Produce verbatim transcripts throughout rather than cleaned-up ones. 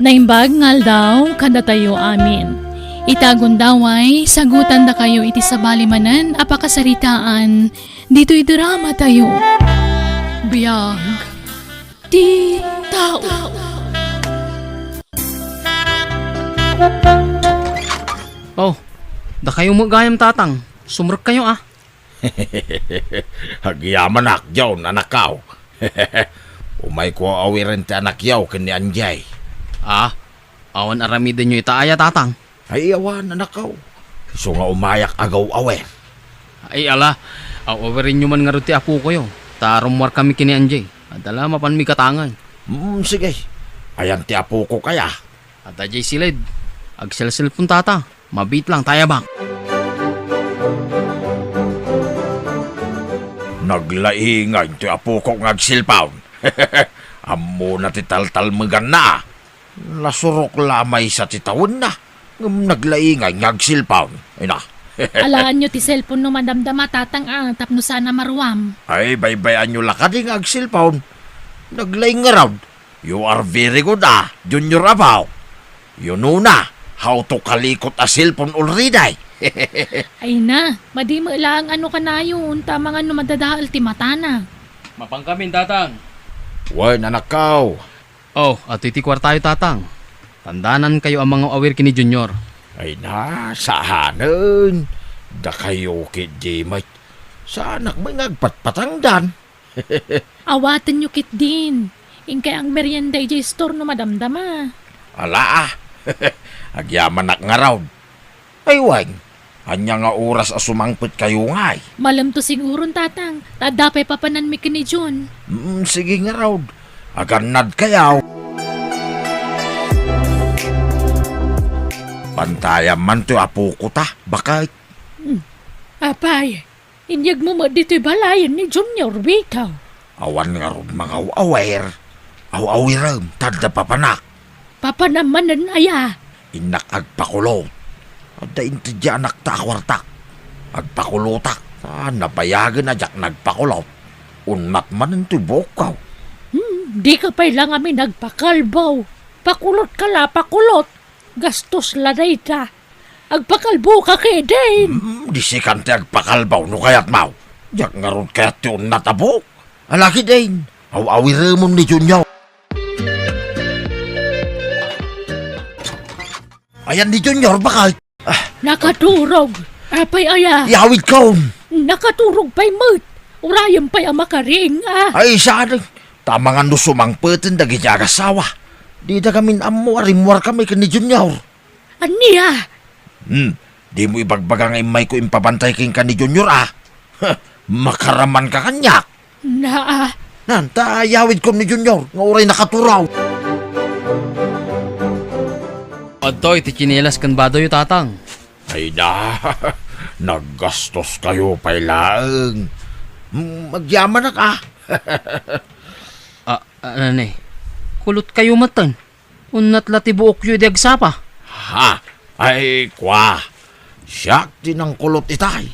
Naimbag nga aldaw kadatayo amin. Ita gundaway, sagutandakayo iti sabali manen a pakasaritaan ditoy dramatayo. Biag ti tao. Oh, dakayo met gayam, Tatang. Sumrekkayo, a. Agyamanak, John, anakko. Umayko awiren ti anakyo ken ni Anjay. A, awan aramidenyo ita aya, Tatang? Ay, awan, anakko. Isu nga umayak agaw-awer. Ay, ala, aw-awirenyo man ngarud ti apokoyo, ta rummuarkami ken ni Anjay. Adda la mapanmi gatangay. Hmm, sige. Ayan ti apokok aya? Adda jay siled. Agselselpon, Tata. Mabiit lang, ta ayabak. Naglaingay ti apokok nga agselpon. Ammona ti taltalmeganna. Nasurok la a maysa ti tawenna, ngem naglaingay nga agselpon. Ina. Alaanyo ti selpon no madamdama, Tatang, a, tapno saan a maruam. Ay, baybayanyo la kadi nga agselpon. Naglaing ngarud. You are very good, a, Junior, apo. You know na how to kalikot a selpon already. Ay na, madi met laeng no kanayon, ta amangan no madadael ti matana. Mapankamin, Tatang. Wen, anakko. Oh, adtoy ti kuartayo, Tatang. Tandanankayo a mangaw-awir ken ni Junior. Ay na, saanen. Dakayo ketdi met. Saanak met nga agpatpatangdan. Awatenyo ketdin. Inkay agmerienda idiay store no madamdama. Ala, a. Agyamanak ngarud. Ay wen, ania nga oras a sumangpetkayo ngay? Malemto siguron, Tatang, ta adda pay papananmi ken ni Jun. Mm, sige ngarud. Agannadkayo. Bantayam man toy apokota, baket. Hmm. Apay, inyegmo met ditoy balayen ni Junior, Vito. Awan ngarud mangaw-awir. Aw-awirem, ta adda papanak. Papanam manen aya? Innak agpakulot. Adda inteddi anakta a kuartak. Agpakulotak, ta nabayagen a diak nagpakulot. Unnat manen toy buokko. Hmm, dika pay la ngamin agpakalbo. Pakulotka la, pakulot. Gastos la dayta. Agpakalboka ketdin. Hmm, di sikan ti agpakalbo no kayatmo. Diak ngarud kayat ti unnat a buok. Ala ketdin, aw-awiremon ni Junior. Ayan ni Junior, baket. Ah. Nakaturog. Apay aya? Iyawidkon. Nakaturog pay met. Urayem pay a makariing, a. Ay, saan. Ta amangan no sumangpeten dagiti agassawa. Dida ngamin ammo a rimmuarkami ken ni Junior. Ania? Hmm, dimo ibagbaga nga immayko impabantay kenka ni Junior, a? Makaramanka kaniak. Naa. Nan, ta iyawidkon ni Junior nga uray nakaturog. Adtoy ti tsinelas ken badoyo, Tatang. Ay na, naggastoskayo pay laeng. Hmm, agyamanak, a. A, a, ne, kulotkayo metten. Unnat la ti buokyo idi agsapa. Ha? Ay, kua. Siak ti nangkulot itay.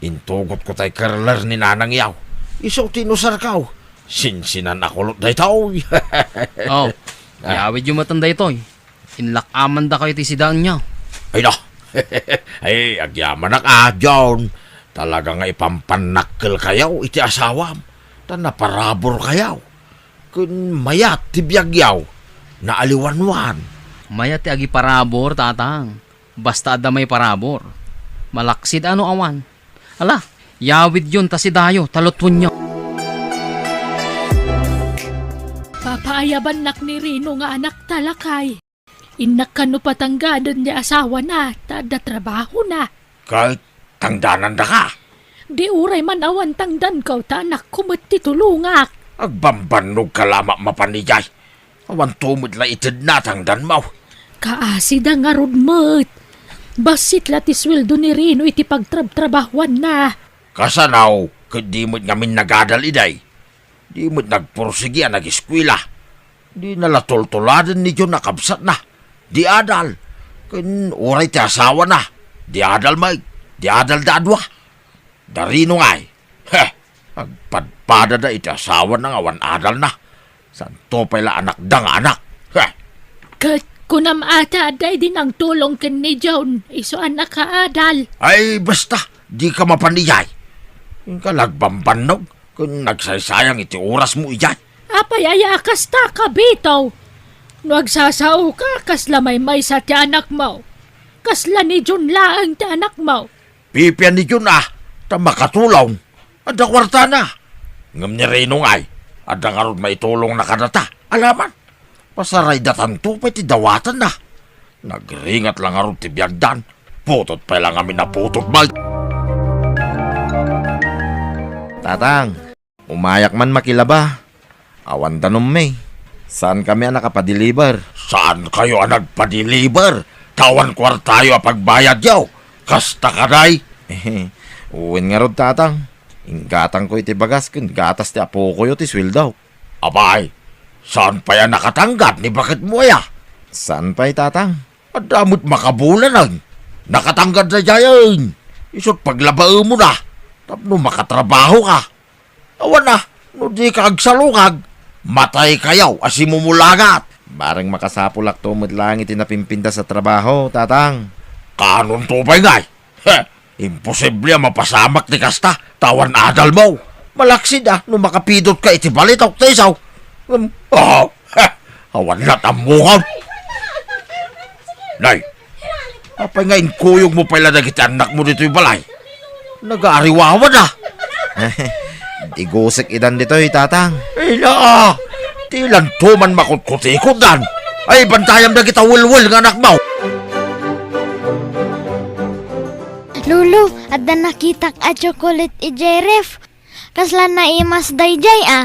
Intugotko tay curler ni nanangyo. Isu ti inusarko. Sinsinan a kulot daytoy. Oh, ah, iyawidyo metten daytoy. Inlak-amandakayo ti sidaenyo. Ay na. Ay, agyamanak a, John. Talaga nga ipampannakkelkayo iti asawam. Ta naparaburkayo. Ken mayat ti biagyo, naaliwanwan. Mayat ti agiparabur, Tatang. Basta adda maiparabur. Malaksid a no awan. Ala, yawidyon ta sidayo, ta lutwenyo. Papaayabannak ni Rino nga anakta, lakay. Innak kano patangdanen ti asawana, ta adda trabahona. Ket tangdanandaka? Di uray man awan tangdanko, ta anakko met ti tulongak. Agbambannogka la a mapmapan idiay. Awanto met la itedna a tangdanmo. Kaasida ngarud met. Bassit la ti sueldo ni Rino iti pagtrabtrabahuanna. Kasano, ket di met ngamin nagadal idiay? Di met nagpursigi a nageskuela. Dina la tultuladen ni John a kabsatna. Di adal. Ken uray ti asawana. Di adal met. Di adalda a dua. Da Rino ngay. Heh! Agpadpadada iti asawana nga awan adalna. Santo pay la anakda nga anak. Heh! Ket kunam a ta adda idi nangtulong ken ni John, isu a nakaadal. Ay, basta, dika mapan idiay. Inka nagbambannog, ken nagsaysayang iti orasmo idiay. Apay aya a kasta, Kabito? No agsasaoka, kasla maymaysa ti anakmo. Kasla ni John laeng ti anakmo. Pipian ni John a, ta makatulong. Adda kuartana. Ngem ni Rino ngay, adda ngarud maitulongna kadata. Alaman, pasaraydatanto pay ti dawatanna. Nagringat la ngarud ti biagdan. Putot pay la ngamin a putot, bay. Tatang, umayak man makilaba. Awan danummi. Saankami a nakapadeliver. Saankayo a nagpadeliver? Ta awan kuartayo a pagbayadyo. Kasta kadi? Wen ngarud, Tatang. Inggatangko iti bagas ken gatas ti apokoyo ti sueldo. Apay, saan pay a nakatanggad ni baketmo aya? Saan pay, Tatang. Adda met makabulanen. Nakatanggad daydiayen. Isu't paglabaemon a tapno makatrabahoka. Awan a, no dika agsalungag, mataykayo a simumulagat. Bareng makasapulakto met laeng iti napimpintas a trabaho, Tatang. Kaanonto pay ngay? He, imposible a mapasamak ti kasta, ta awan adalmo. Malaksid a no makapidotka iti balitok ti isu. Ngem, oh, he, awan lat ammokam. Nay, apay nga inkuyogmo pay la dagiti annakmo ditoy balay? Nagaariwawa da. Digusek idan ditoy, Tatang. Ina, ti lanto man makutkutikotdan. Ay, bantayam dagita welwel nga anakmo. Lolo, adda nakitak a chocolate idiay ref. Kasla naimas daydiay a.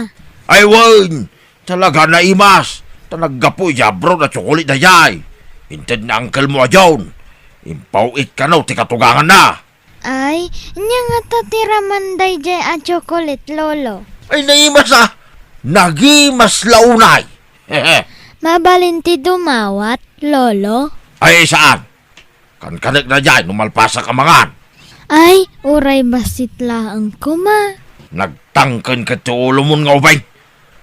Ay, wen, talaga naimas. Ta naggapu iti abroad a chocolate daydiay. Inted ni uncle mo a John. Impaw-it kano ti katuganganna. Ay, ania ngata ti raman daydiay a chocolate, Lolo? Ay, naimas a. Nagimas la unay. Mabalin ti dumawat, Lolo? Ay, saan? Kankanek daydiay no malpasak a mangan. Ay, uray bassit laeng koma. Nagtangken ket ti ulomon nga ubing.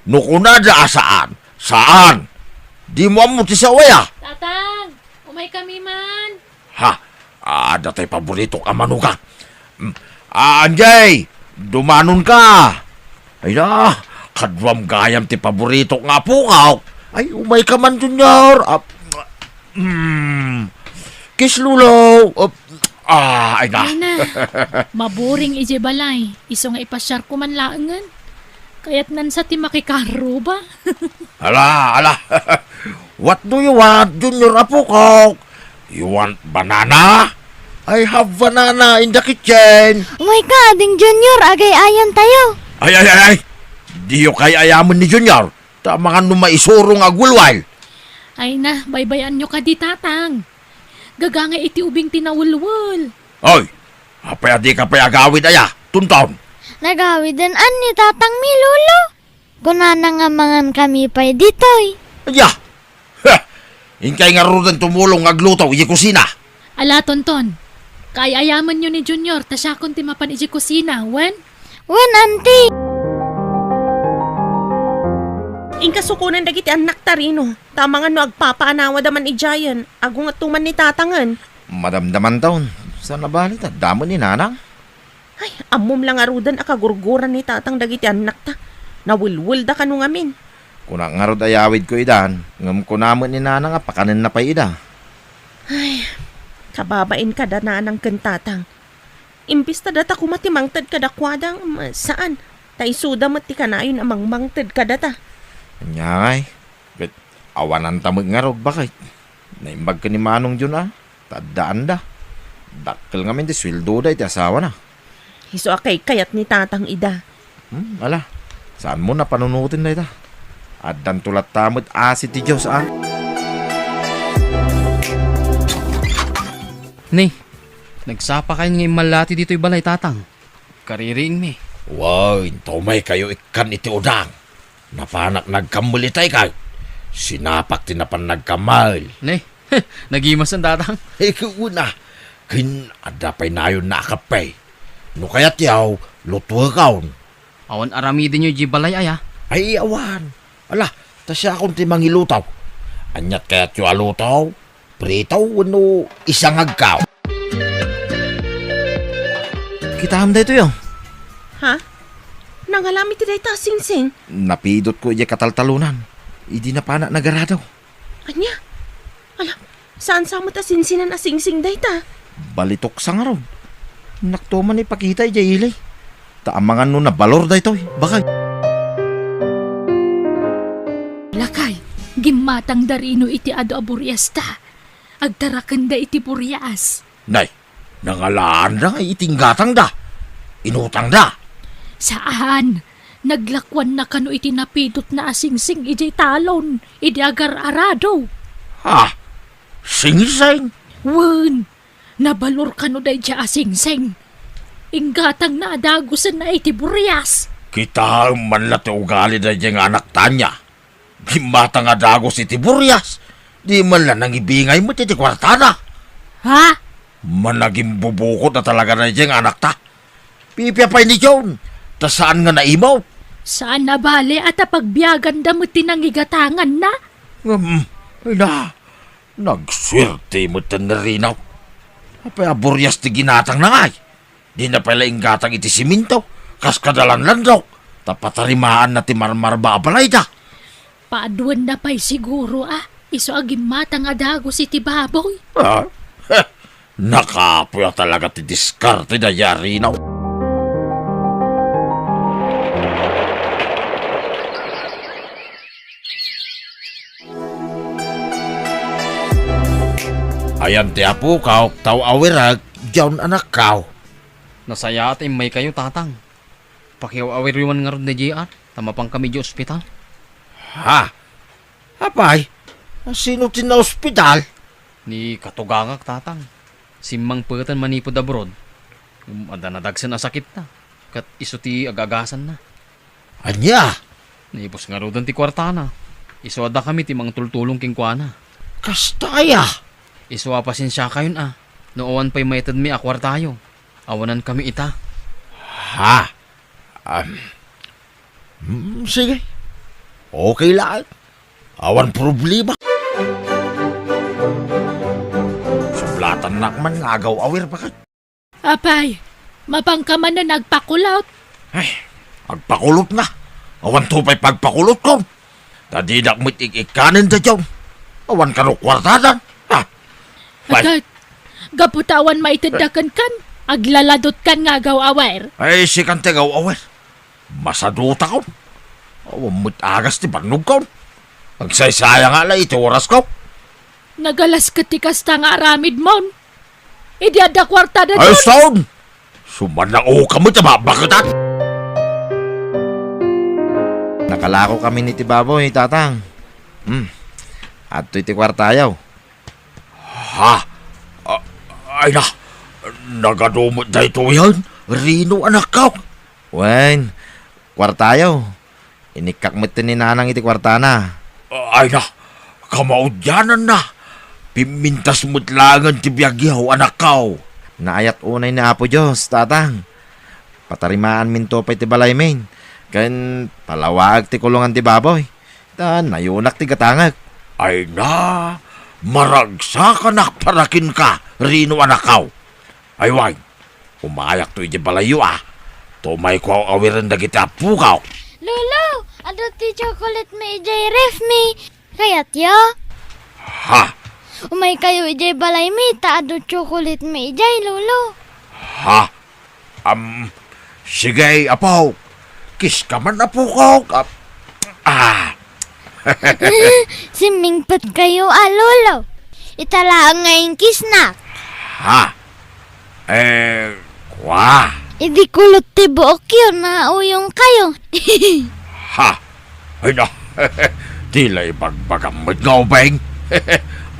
No kunada a saan, saan. Dimo ammo ti sawaya. Tatang, umaykami man. Ha? Adda tay paboritok a manugang. Mm. Ah, Anjay, dumanonka. Ay na, kaduam gayam ti paboritok nga apokak. Ay, umayka man, Junior. Ah, mm. Kiss, Lolo. Ah, ah, ay na. Ay na. Maburing idiay balay. Isu nga ipasiarko man laengen. Kayatnan sa ti makikarruba. Ala, ala. What do you want, Junior, apokak? You want banana? I have banana in the kitchen. Umayka, Ading Junior, agay-ayan tayo. Ay, ay, ay, ay. Diyo kay ayamen ni Junior. Ta amangan no maisurong nga agwelwel. Ay na, baybay-anyo kadi, Tatang. Gagangay iti ubing ti nawelwel. Oy, apay a dika pay agawid aya, Tonton? Nagawiden ni Tatang mi, Lolo. Kunana nga mangankami pay ditoy. Aya! Heh! Inkay ngaruden tumulong nga agluto iti kusina. Ala, Tonton. Kaay-ayamenyo ni Junior ta siakon ti mapan iti kusina, wen? Wen, Auntie. Inka sukonen dagiti annakta, Rino. Ta amangan no agpapaanawada man idiayen, agungetto man ni Tatangen. Madamdamanton. Saan a bale ta adda met ni Nanang? Ay, ammom la ngaruden a kagurguran ni Tatang dagiti annakta. Nawelwelda kano ngamin. Kunak ngarud a yawidko idan, ngem kuna met ni Nanang a pakanenna pay ida. Ay, kababain kada Nanang ken Tatang. Imbes ta data koma ti mangted kadakuada, ngem saan. Ta isuda met ti kanayon a mangmangted kadata. Ania ngay, ket awananta met ngarud, baket. Naimbag ken ni Manong Jun a, ta addaanda. Dakkel ngamin ti sueldoda iti asawana. Isu a kaykayat ni Tatang ida. Hmm, ala, saanmo a panunoten dayta. Addanto latta met asi ti Dios a. Ni, nagsapakayon nga immallati ditoy balay, Tatang. Kaririingmi. Wen, ta umaykayo ikkan iti udang. Napanak nagkammel itay kay. Sinapak ti napan nagkammel. Ne, nagimasen, Tatang. Ikaw na. Ken adda pay nayon na a kape. No kayatyo, lutuekon. Awan aramidenyo idiay balay aya? Ay, awan. Ala, ta siakon ti mangiluto. Aniat kayatyo a luto? Prito wenno isangagko? Kitaem daytoy, a. Ha? Nangalam iti dayta a singsing? Napidotko idiay kataltalonan. Idi napanak nagarado. Ania? Ala, saan sa met a sinsinan a singsing dayta? Balitok sa ngarud. Nakto man ipakita idiay ili. Ta amangan no nabalor daytoy, bakay. Lakay, gimmatangda rino iti adu a buriasta. Agtarakenda iti burias. Nay, nangalaanda nga iti inggatangda. Inutangda. Saan. Naglakuanna kano iti napidotna a singsing idiay talon, idi agar-arado. Ha? Singsing? Wen, nabalor kano daydiay a singsing. Inggatangna a dagusenna iti burias. Kitaem man la ti ugali daydiay nga anakta ania. Gimmatang a dagus iti burias. Di man la nangibingay met iti kuartana. Ha? Managimbubukod a talaga daydiay nga anakta. Pipia pay ni John, ta saan nga naimot. Saan a bale a ta pagbiaganda met ti nangigatanganna? Ngem, ina, nagsuerte met ni Rinaw. Apay a burias ti ginatangna ngay? Dina pay la inggatang iti siminto, kas kada lanlandok, ta patarimaanna ti marmarba a balayda. Paaduenna pay siguro a isu a gimmatang a dagus iti baboy. Ah, heh, nakapuy a talaga ti diskarte daydiay a Rinaw. Ayan ti apokaw, ta aw-awirek, John anakkaw. Nasayaat a immaykayo, Tatang. Pakiaw-awiryo man ngarud ni J R, ta mapankami idiay ospital. Ha? Apay? Sino ti naospital? Ni katugangak, Tatang. Simmangpeten manipud abroad. Ngem adda nadagsen a sakitna, ket isu ti agagasanna. Ania? Naibus ngaruden ti kuartana. Isu a dakami ti mangtultulong kenkuana. Kasta aya? Isu a pasensiakayon a, no awan pay maitedmi a kuartayo. Awanankami ita. Ha? Am, hmm, sige. Okay laeng. Awan problema. Sublatannak man nga agaw-awir, bakit? Apay, mapanka manen agpakulot? Ay, agpakulot nga. Awanto pay pagpakulotkon. Ta dinak met ik-ikkanen daydiay. Awan kano kuartadan. Ha? Ay. Agay, gapu ta awan maitedda kenkan, aglaladotkan nga agaw-awir. Ay, sikan ti agaw-awir. Masadutakon. Awan met agas ti bannogkon. Agsaysayang la iti orasko. Nagalas ket ti kasta nga aramidmon. Idi adda kuartada, Ay, John! Stone! Sumanang uka met a babaketan! Nakalako kami ni ti baboy, Tatang. Hmm. Adtoy ti kuartayo. Ha? A-, ay na, nagadu met daytoyen, Rino anakko. Wen, kuartayo. Inikkak met ni Nanang iti kuartana. Ay na, kamaudiananna. Pimmintas met laengen ti biagyo, anakko. Naayat unay ni Apo Dios, Tatang. Patarimaanminto pay ti balaymin, ken palawaek ti kulongan ti baboy, ta nayunak ti gatangek. Ay na, maragsakanak para kenka, Rino anakko. Ay wen, umayakto idiay balayyo a. Ta umayko aw-awiren dagiti appokaw. Lolo, adu ti chocolate mi idiay ref mi. Kayatyo? Ha? Umaykayo idiay balaymi ta adu chocolate mi idiay, Lolo. Ha? Am, sige, apo. Kiss ka man, apokok. Ah. Ah. Simmingpetkayo a, Lolo. Ita laeng nga inkisnak. Ha? Eh, kua? Idi kulot ti buokyo, nauyongkayo. Ha? Ay na, di la ibagbagam met nga ubing.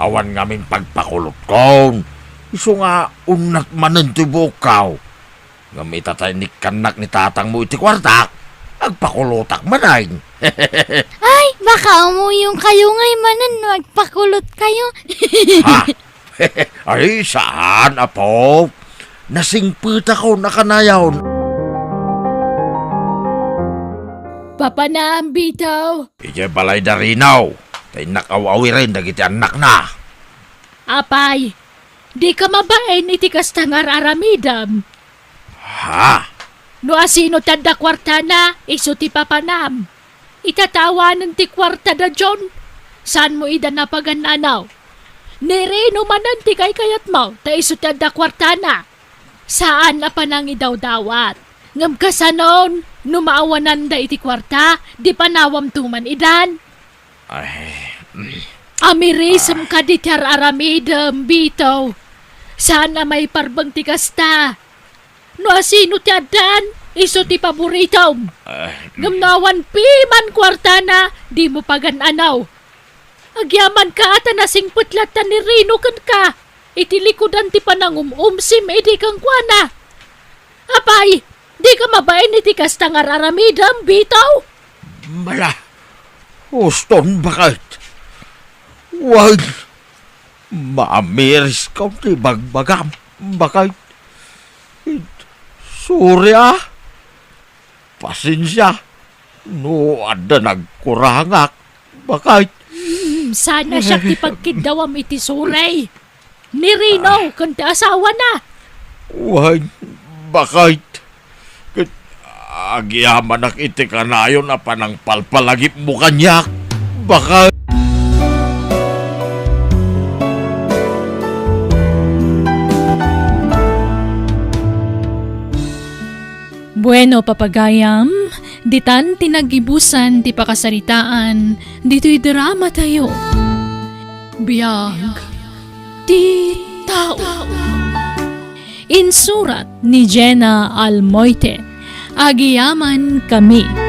Awan ngamin pagpakulotkon. Isu nga, unnat manen ti buokkaw. Ngem ita ta inikkannak ni tatangmo iti kuartak, agpakulotak manen. Ay, baka umuyongkayo ngay manen no agpakulotkayo. Ha? Ay, saan, apo. Nasingpetakon a kanayon. Papanam, Bitaw. Idiay balay da Rinaw. Innak aw-awiren dagiti annakna. Apay, dika mabain iti kasta nga ar-aramidem. Ha? No asino ti adda kuartana, isu ti papanam. Itatawanen ti kuarta da John. Saanmo ida napagan-anaw? Ni Rino manen ti kaykayatmo, ta isu ti adda kuartana. Saan a panangidawdawat. Ngem kasanon, no maawananda iti kuarta, di panawamto man idan. Ay, mm. Amirisem Ah. kadi ti ar-aramidem, Bito. Saan a maiparbeng ti kasta. No asino ti addan, isu ti paboritom. Ah. Ngem no awan piman kuartana, dimo pagan-anaw. Agyamanka a ta nasingpet latta ni Rino kenka iti likudan ti panangum-umsim idi kenkuana. Apay, dika mabain iti kasta nga ar-aramidem, Bito? Mala, uston baket. Wen, maamiris ka ti bagbagam, baket. Sorry, ah. Pasensia no adda nagkurangak, baket. Hmm, sana siak ti pagkiddawam iti sorry. Ni Rino Ah. ken ti asawana. Wen, baket. Ket agyamanak iti kanayon a panangpalpalagipmo kaniak, baket. Bueno, papagayam, ditan ti naggibusan ti pakasaritaan ditoy drama tayo. Biag ti tao. Insurat ni Jenna Almoite. Agiyaman kami.